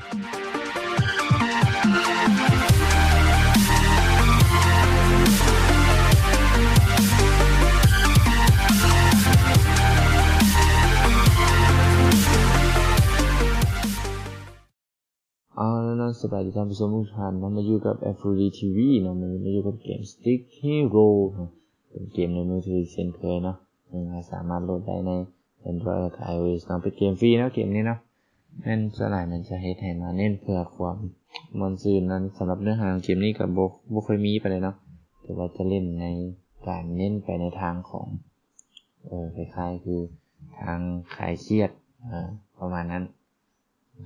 ເອົາລະເນາະ ສະບາຍດີທ່ານຜູ້ຊົມທຸກທ່ານເນາະ ມາຢູ່ກັບ ແອັບຟຣີ ທີ ວີ ເນາະ ມື້ນີ້ມາຢູ່ກັບເກມ Stick Hero ເນາະ ເປັນເກມໃນມືຖືເຊັ່ນເຄີຍເນາະ ເຊິ່ງເຮົາສາມາດໂຫຼດໄດ້ໃນ Android ແລະກະ iOS ເນາະ ເປັນເກມຟຣີເນາະ ເກມນີ້ເນາະ ແມ່ນສ່ວນຫຼາຍມັນຈະເຮັດໃຫ້ມາເນັ້ນເພື່ອຄວາມມ່ວນຊື່ນນັ້ນ ສຳລັບເນື້ອຫາຂອງເກມນີ້ກະບໍ່ ບໍ່ຄ່ອຍມີປານໃດເນາະ ແຕ່ວ່າຈະເນັ້ນໃນການເນັ້ນໄປໃນທາງຂອງ ເອີ ຄ້າຍໆຄືທາງຄາຍຄຽດ ເອີ ປະມານນັ້ນ.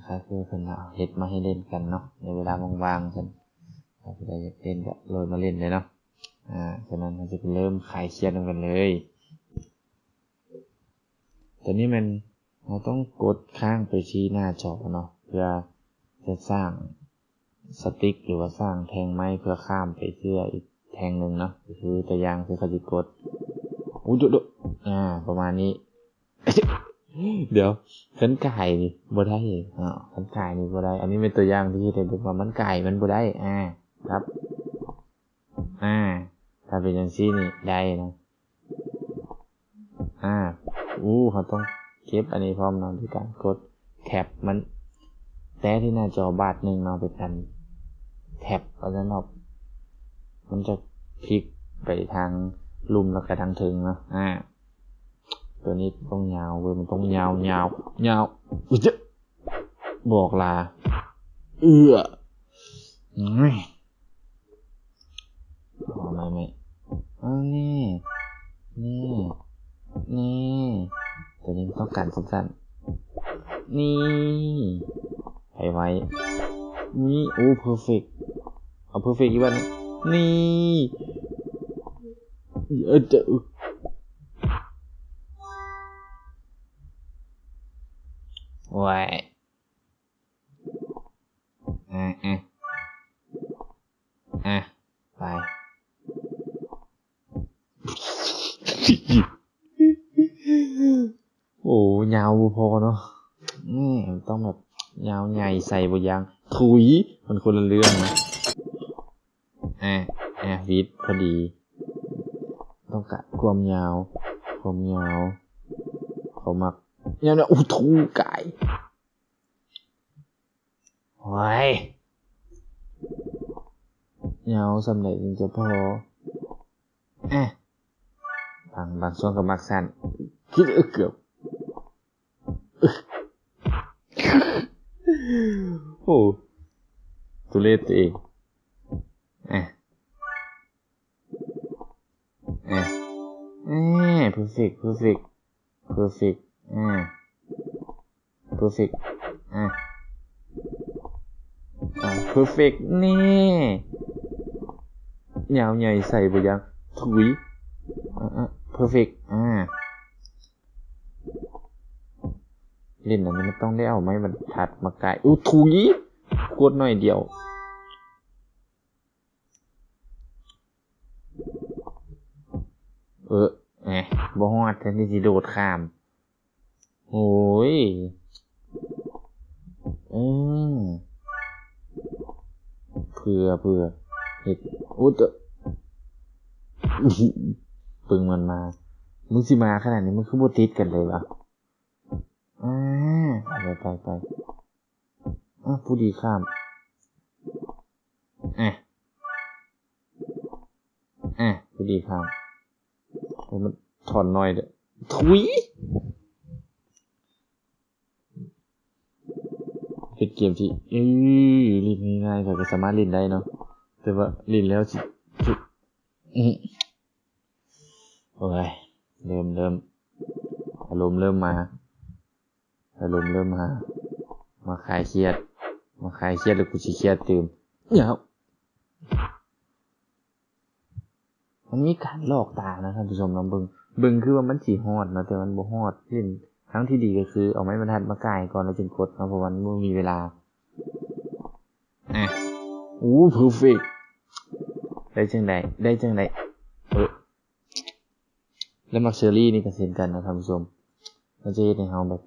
ກໍຄືເພິ່ນເອົາເຮັດມາໃຫ້ຫຼິ້ນກັນເນາະ ໃນເວລາວ່າງໆຊັ້ນ ຖ້າຜູ້ໃດຢາກຫຼິ້ນກໍໂຫຼດມາຫຼິ້ນໄດ້ເນາະ ອາ ສະນັ້ນເຮົາຈະໄປເລີ່ມຄາຍຄຽດນຳກັນເລີຍ. ຕອນນີ້ແມ່ນເຮົາຕ້ອງກົດຄ້າງໄປທີ່ໜ້າຈໍເນາະ ເພື່ອຈະສ້າງ ສະຕິກ ຫຼືວ່າສ້າງແທ່ງໄມ້ເພື່ອຂ້າມໄປເທື່ອອີກແທ່ງໜຶ່ງເນາະ ກໍຄືຕົວຢ່າງຄືເຂົາຊິກົດ ໂອ້ໂດະ ອາ ປະມານນີ້ ດຽວ ຄັນກາຍນີ້ບໍ່ໄດ້ເນາະ ຄັນກາຍນີ້ບໍ່ໄດ້ ອັນນີ້ແມ່ນຕົວຢ່າງທີ່ເຮັດໃຫ້ເບິ່ງວ່າມັນກາຍມັນບໍ່ໄດ້ ອາ ຄັບ ອາ ຖ້າເປັນຈັ່ງຊີ້ນີ້ໄດ້ເນາະ. ອາ ອູ້ ເຮົາຕ້ອງເກັບອັນນີ້ພ້ອມເນາະ ໂດຍການກົດແທັບ ມັນແຕະທີ່ໜ້າຈໍບາດໜຶ່ງເນາະ ເປັນການແທັບ ວ່າຊັ້ນເນາະ ມັນຈະພລິກໄປທາງລຸ່ມ ແລ້ວກະທາງເທິງເນາະ ອາ ຕົວນີ້ຕ້ອງຍາວເວີຍ ມັນຕ້ອງຍາວ ຍາວ ຍາວ ອຸ້ຍ ບອກລາ ເອື້ອ ເອົາໃໝ່ໆ ເອົານີ້ ນີ້ ນີ້ ຕົວນີ້ຕ້ອງການສັ້ນໆ ນີ້ ໄວໆ ນີ້ ໂອ້ ເພີເຟັກ ເອົາເພີເຟັກອີກບາດນີ້ ນີ້ ເອີ ໂອ້ຍ ອາ ອາ ອາ ໄປ ໂອ້ ຍາວບໍ່ພໍເນາະ ແມ່ນຕ້ອງແບບຍາວໃຫຍ່ໃສ່ບໍ່ຢາງ ທຸຍ ມັນຄົນລະເລື່ອງນະ ອາ ອາ ວິດພໍດີ ຕ້ອງກະຄວາມຍາວ ຄວາມຍາວ ເຂົາມັກຍາວນະ ໂອ້ ທຸຍ ກາຍ ໂອ້ຍ ຍາວສ່ຳໃດຈຶ່ງຈະພໍ ແອະ ບາງ ບາງຊ່ວງກໍມັກສັ້ນ ຄິດ ເອີ ເກືອບ ໂອ້ ທຸເລດຕົວເອງ ແອະ ແອະ ເອີ ເພີເຟັກ ເພີເຟັກ ເພີເຟັກ ອາ ເພີເຟັກ ອາ ອາ ເພີເຟັກ ນີ້ ຍາວໃຫຍ່ໃສ່ບໍ່ຢາງ ທຸຍ ອາ ອາ ເພີເຟັກ ອາ ຫຼິ້ນອັນນີ້ມັນຕ້ອງໄດ້ເອົາໄມ້ບັນທັດມາກາຍ ໂອ້ ທຸຍ ໂຄດໜ້ອຍດຽວ. ເອີ ແອ ບໍ່ຮອດ ແທນທີ່ຊິໂດດຂ້າມ ໂອ້ຍ ເອີ ເພື່ອ ເພື່ອເຮັດ ໂອ້ ເບິ່ງມັນມາ ມຶງຊິມາຂະໜາດນີ້ ມັນຄືບໍ່ຕິດກັນເລີຍວະ ອາ ໄປ ໄປ ໄປ. ອາ ຜູ້ດີຂ້າມ ແອ ແອ ຜູ້ດີຂ້າມ ໂອ້ ມັນຖອນໜ້ອຍເດີ້ ທຸຍ ເປັນເກມທີ່ ເອີ ຫຼິ້ນງ່າຍໆ ໃຜກໍສາມາດຫຼິ້ນໄດ້ເນາະ ແຕ່ວ່າຫຼິ້ນແລ້ວຊິ ຊິ ອື ໂອ້ຍ ເລີ່ມ ເລີ່ມ ອາລົມເລີ່ມມາ ອາລົມເລີ່ມມາ ມາຄາຍຄຽດ ມາຄາຍຄຽດ ແລ້ວກູຊິຄຽດຕື່ມ ຍາວ ມັນມີການຫຼອກຕານະທ່ານຜູ້ຊົມເນາະ ເບິ່ງ ເບິ່ງຄືວ່າມັນຊິຮອດເນາະ ແຕ່ມັນບໍ່ຮອດ ຫຼິ້ນ ທາງທີ່ດີກໍຄືເອົາໄມ້ບັນທັດມາກ່າຍກ່ອນ ແລ້ວຈຶ່ງກົດເນາະ ເພາະວ່າມັນບໍ່ມີເວລາ ອາ ໂອ້ ເພີເຟັກ ໄດ້ຈັ່ງໃດ ໄດ້ຈັ່ງໃດ ເອີ ແລະ ໝາກເຊີຣີນີ້ກໍເຊັ່ນກັນນະທ່ານຜູ້ຊົມ ມັນຈະເຮັດໃຫ້ເຮົາແບບ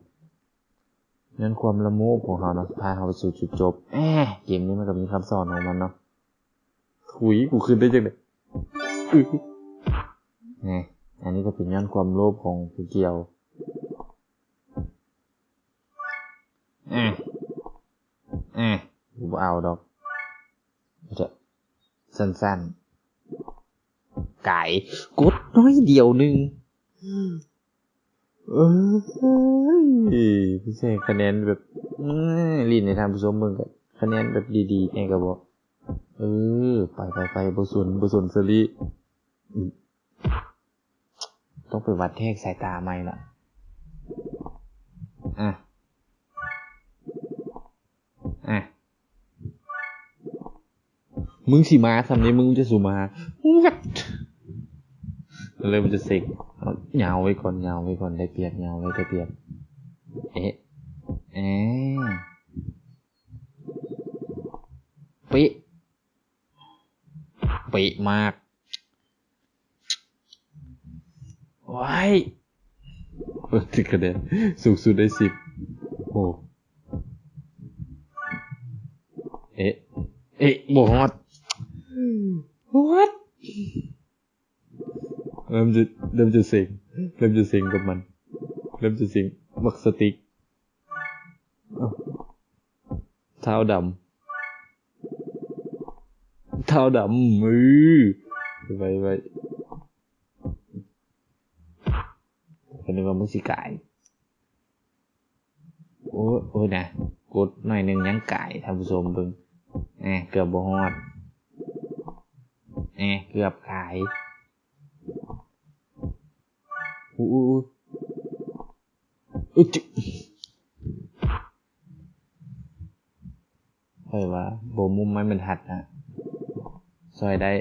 ຍ້ອນຄວາມລະໂມບຂອງເຮົາເນາະ ພາເຮົາໄປສູ່ຈຸດຈົບ. ແອ ເກມນີ້ມັນກໍມີຄຳສອນຂອງມັນເນາະ. ທຸຍ ກູຂຶ້ນໄດ້ຈັ່ງໃດ? ອື ນີ້ ອັນນີ້ກໍເປັນຍ້ອນຄວາມໂລບຂອງຜູ້ກ່ຽວ. ແອ ແອ ກູບໍ່ເອົາດອກ. ເອີ ສັ້ນໆ ກາຍ ກົດໜ້ອຍດຽວໜຶ່ງ. ເອີຍ ເພິ່ນໃຫ້ຄະແນນແບບ ເອີ ຫຼິ້ນໃຫ້ທ່ານຜູ້ຊົມເບິ່ງ ກະຄະແນນແບບດີໆແດ່ກະບໍ່. ເອີ ໄປໆໆ ບໍ່ສົນ ບໍ່ສົນເຊີຣີ. ອື ຕ້ອງໄປວັດແທກສາຍຕາໃໝ່ລະ. ອະ ອະ ມຶງຊິມາສ່ຳນີ້ ມຶງຈະສູ່ມາ ວັດ ເລີ່ມຈະເຊັກ. ເອົາ ຍາວໄວ້ກ່ອນ ຍາວໄວ້ກ່ອນ ໄດ້ປຽບ ຍາວໄວ້ໄດ້ປຽບ. ເອະ ແອ ເປະ ເປະມາກ. ວ້າຍ ເບິ່ງທີ່ຄະແນນ ສູງສຸດໄດ້ສິບ. ໂອ້ ເອະ ເອະ ບໍ່ຮອດ. What? ເລີ່ມຈະ ເລີ່ມຈະເຊັງ ເລີ່ມຈະເຊັງກັບມັນ ເລີ່ມຈະເຊັງ. ບັກສະຕິກ ເອົ້າ ເທົ້າດຳ ເທົ້າດຳ. ເອີ ໄວໆ ກະນຶກວ່າມຶງຊິກາຍ. ໂອ້ຍ ໂອ້ຍນະ ກົດໜ້ອຍໜຶ່ງຍັງກາຍ ທ່ານຜູ້ຊົມເບິ່ງ. ແອ ເກືອບບໍ່ຮອດ. ແອ ເກືອບກາຍ. ອູ້ ອຸ ອຶ ຂ້ອຍວ່າບໍ່ມຸມໄມ້ບັນທັດນະ ຊ່ອຍໄດ້.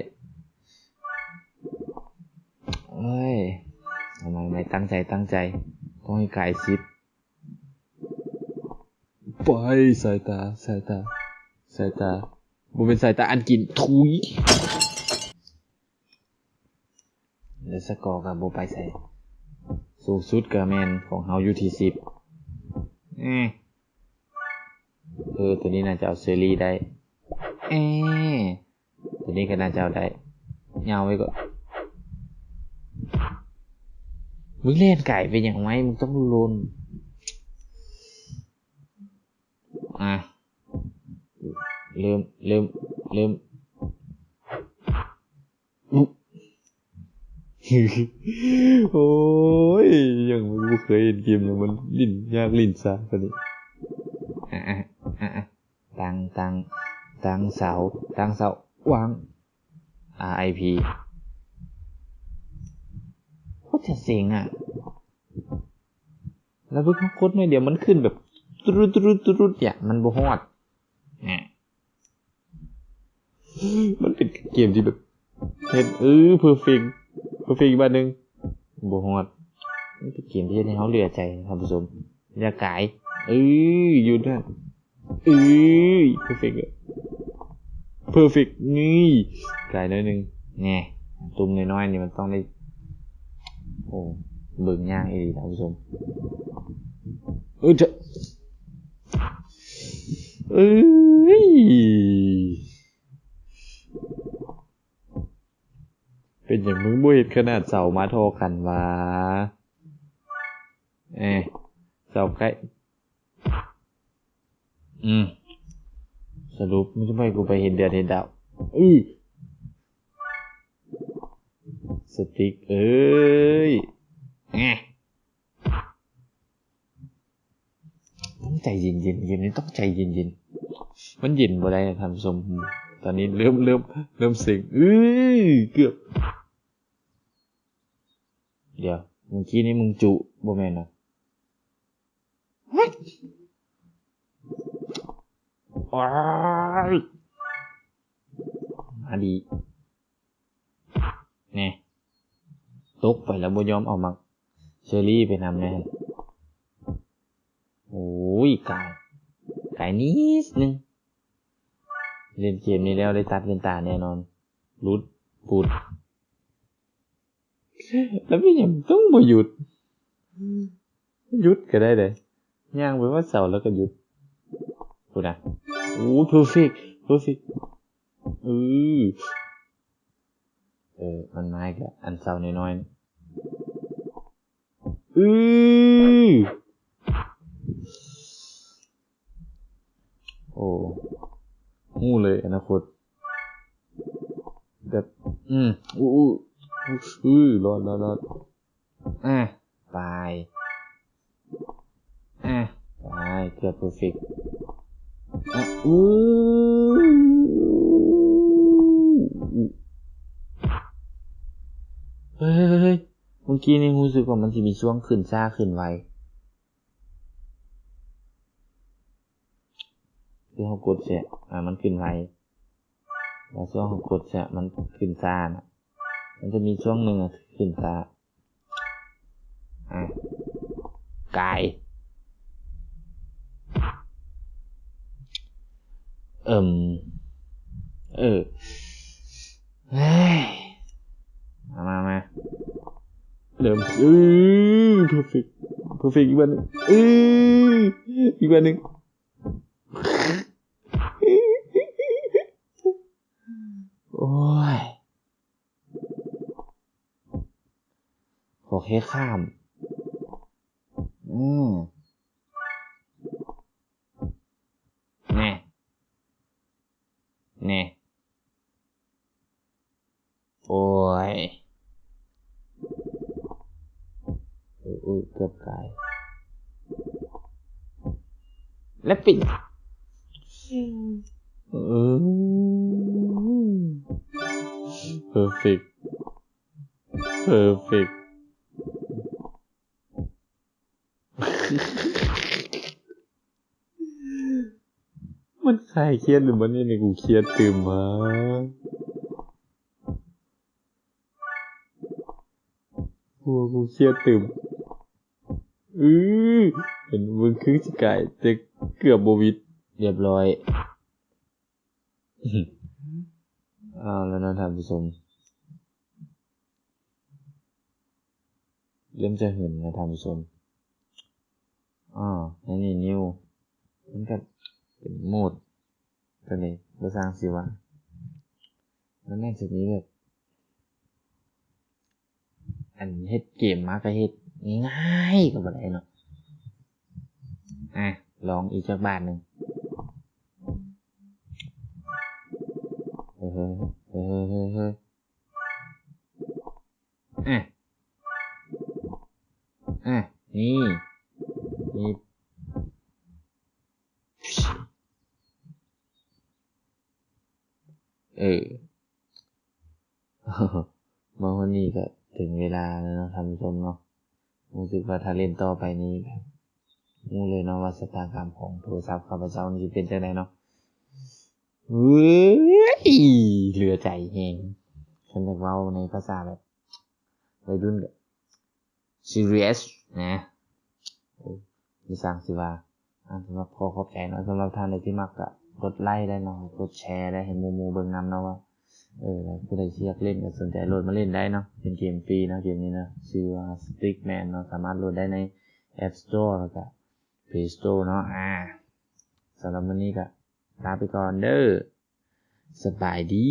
ເອີຍ ເອົາໃໝ່ ໃໝ່ ຕັ້ງໃຈ ຕັ້ງໃຈ ຕ້ອງໃຫ້ກາຍສິບ. ໄປ ສາຍຕາ ສາຍຕາ ສາຍຕາ ບໍ່ແມ່ນສາຍຕາອັນກິນ ທຸຍ. ແລະສະກໍກໍບໍ່ໄປໃສ ສູງສຸດກໍແມ່ນຂອງເຮົາຢູ່ທີ່ສິບ. ເອີ ເອີ ໂຕນີ້ໜ້າຈະເອົາເຊີຣີໄດ້. ເອີ ໂຕນີ້ກໍໜ້າຈະເອົາໄດ້. ຍາວໄວ້ກ່ອນ. ມຶງແລ່ນໄກໄປຫຍັງໄວ? ມຶງຕ້ອງໂລນ. ອ່ະ ເລີ່ມ ເລີ່ມ ເລີ່ມ. ໂອ້ຍ ຍັງບໍ່ເຄີຍເຫັນເກມຫຍັງມັນຫຼິ້ນຍາກຫຼິ້ນຊ້າປານນີ້. ອ່ະ ອ່ະ ອ່ະ ອ່ະ ຕັ້ງ ຕັ້ງ ຕັ້ງເສົາ ຕັ້ງເສົາ ວາງ ອາໄອພີ. ໂຄດຈະເຊັງອະ. ແລ້ວເບິ່ງເຮົາກົດໜ້ອຍດຽວມັນຂຶ້ນແບບ ຕຣຸດ ຕຣຸດ ຕຣຸດ ຢະ ມັນບໍ່ຮອດ. ແນະ ມັນເປັນເກມທີ່ແບບເຮັດ ເອີ ເພີເຟັກ ເພີເຟັກບາດໜຶ່ງ ບໍ່ຮອດ. ມັນເປັນເກມທີ່ເຮັດໃຫ້ເຮົາເຫຼືອໃຈ ທ່ານຜູ້ຊົມ. ຢ່າກາຍ ເອີ ຢຸດນະ. ເອີຍ ເພີເຟັກ ເພີເຟັກ ນີ້ ກາຍໜ້ອຍໜຶ່ງ. ແນ່ ຕຸ່ມນ້ອຍໆນີ້ມັນຕ້ອງໄດ້ ໂອ້ ເບິ່ງຍາກອີ່ຫຼີທ່ານຜູ້ຊົມ. ເອີ ເອີຍ ເປັນຫຍັງມຶງບໍ່ເຮັດຂະໜາດເສົາມາທໍ່ກັນຫວາ? ເອີ ເສົາໃກ້ ອືມ ສະຫຼຸບມຶງຈະບໍ່ໃຫ້ກູໄປເຮັດເດືອນເຮັດດາວ. ອື ສະຕິກເອີຍ ແອ ຕ້ອງໃຈເຢັນໆ ເກມນີ້ຕ້ອງໃຈເຢັນໆ. ມັນເຢັນບໍ່ໄດ້ນະທ່ານຜູ້ຊົມ. ຕອນນີ້ເລີ່ມ ເລີ່ມ ເລີ່ມເຊັງ. ອື ເກືອບ ດຽວ ເມື່ອກີ້ນີ້ມຶງຈຸ ບໍ່ແມ່ນນະ? ໂອ້ຍ ມາດີ ແນ່ ຕົກໄປແລ້ວບໍ່ຍອມເອົາໝາກເຊີຣີໄປນຳແນ່. ໂອ້ຍ ກາຍ ກາຍນິດໜຶ່ງ. ເຫຼັ້ນເກມນີ້ແລ້ວໄດ້ຕັດແວ່ນຕາແນ່ນອນ. ຫຼຸດ ປຸດ. ແລ້ວເປັນຫຍັງຕ້ອງບໍ່ຢຸດ? ຢຸດກໍໄດ້ເດ້. ຍ່າງໄປຮອດເສົາແລ້ວກໍຢຸດ. ພຸ້ນນະ. ໂອ້ ເພີເຟັກ ເພີເຟັກ. ເອີ ເອີ ມັນມາອີກແລ້ວ ອັນເສົານ້ອຍໆນີ້. ອື ໂອ້ ຮູ້ເລີຍອະນາຄົດ ແບບ ອື ອູ ອູ ອື ລອດ ລອດ ລອດ. ອາ ໄປ ອາ ໄປ ເກືອບເພີເຟັກ. ອາ ອູ ເຮີ້ຍ ເມື່ອກີ້ນີ້ຮູ້ສຶກວ່າມັນຊິມີຊ່ວງຂຶ້ນຊ້າຂຶ້ນໄວ ຄືເຮົາກົດແຊະ ອາ ມັນຂຶ້ນໄວ ແລ້ວຊ່ວງເຮົາກົດແຊະ ມັນຂຶ້ນຊ້ານະ ມັນຈະມີຊ່ວງໜຶ່ງອະ ຂຶ້ນຊ້າ. ອາ ກາຍ ເອີມ ເອີ ເຮີ້ຍ ມາ ມາ ມາ ເລີ່ມ ອື ເພີເຟັກ ເພີເຟັກ ອີກບາດໜຶ່ງ ອື ອີກບາດໜຶ່ງ. ໂອ້ຍ ຂໍແຄ່ຂ້າມ ອື ແນ່ ແນ່ ໂອ້ຍ ເອີ ເອີ ເກືອບກາຍ ແລະປິງ ເອີ ເພີເຟັກ ເພີເຟັກ. ມັນຄາຍຄຽດ ຫຼືມັນເຮັດໃຫ້ກູຄຽດຕື່ມຫວາ? ໂອ້ ກູຄຽດຕື່ມ. ອື ເຫັນເບິ່ງຄືຊິກາຍ ແຕ່ເກືອບບໍ່ຫວິດ. ຮຽບຮ້ອຍ. ເອົາແລ້ວເນາະທ່ານຜູ້ຊົມ. ເລີ່ມຈະຫຶນແລ້ວທ່ານຜູ້ຊົມ. ອໍ ໃນນີ້ນິວ ມັນກະເປັນໂໝດ ກໍເລີຍບໍ່ຊ່າງຊິວ່າ ມັນໜ້າຈະມີແບບ ອັນເຮັດເກມມາກະເຮັດງ່າຍໆ ກະບໍ່ໄດ້ເນາະ. ອາ ລອງອີກຈັກບາດໜຶ່ງ. ເຮີ ເຮີ ເຮີ ເຮີ ເຮີ. ອະ ອະ ນີ້ ນີ້ ເອີ ມາຮອດນີ້ກະເຖິງເວລາແລ້ວເນາະທ່ານຜູ້ຊົມເນາະ. ຮູ້ສຶກວ່າຖ້າຫຼິ້ນຕໍ່ໄປນີ້ແບບ ຮູ້ເລີຍເນາະວ່າຊະຕາກຳຂອງໂທລະສັບຂ້າພະເຈົ້ານີ້ຊິເປັນຈັ່ງໃດເນາະ. ເອີຍ ເຫຼືອໃຈແຮງ. ຄັນຢາກເວົ້າໃນພາສາແບບໄວລຸ້ນກະ serious ນະ. ໂອ້ ບໍ່ຊ່າງຊິວ່າ. ອາ ສຳລັບ ຂໍຂອບໃຈເນາະ. ສຳລັບທ່ານໃດທີ່ມັກກະກົດໄລໄດ້ເນາະ, ກົດແຊໄດ້ໃຫ້ໝູ່ໆເບິ່ງນຳເນາະວ່າ ເອີ ຜູ້ໃດຊິຢາກຫຼິ້ນກະສົນໃຈໂຫຼດມາຫຼິ້ນໄດ້ເນາະ. ເປັນເກມຟຣີເນາະ ເກມນີ້ເນາະ, ຊື່ວ່າ Stickman ເນາະ. ສາມາດໂຫຼດໄດ້ໃນ App Store ແລ້ວກະ Play Store ເນາະ. ອາ ສຳລັບມື້ນີ້ກະລາໄປກ່ອນເດີ. ສະບາຍດີ.